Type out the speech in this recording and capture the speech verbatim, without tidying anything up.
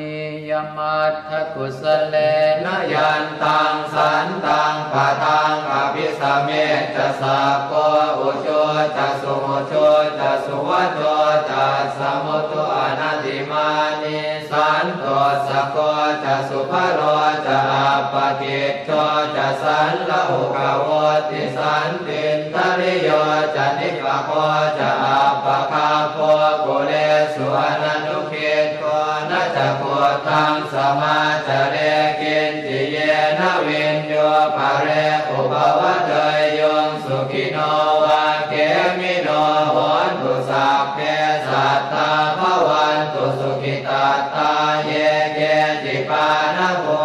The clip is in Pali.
Yamatthakusalena yantaṃ santaṃ padaṃ abhisamecca, sakko ujū ca suhujū ca suvaco cassa mudu anatimānī, santussako ca subharo ca appakicco ca sallahukavutti, santindriyo ca nipako ca appagabbho kulesu ananu giddho. Na ca khuddaṃ samācare kiñci yena viññū pare upavadeyyuṃ. Sukhino vā khemino hontu, sabbe sattā bhavantu sukhitattā. Ye keci pāṇabhū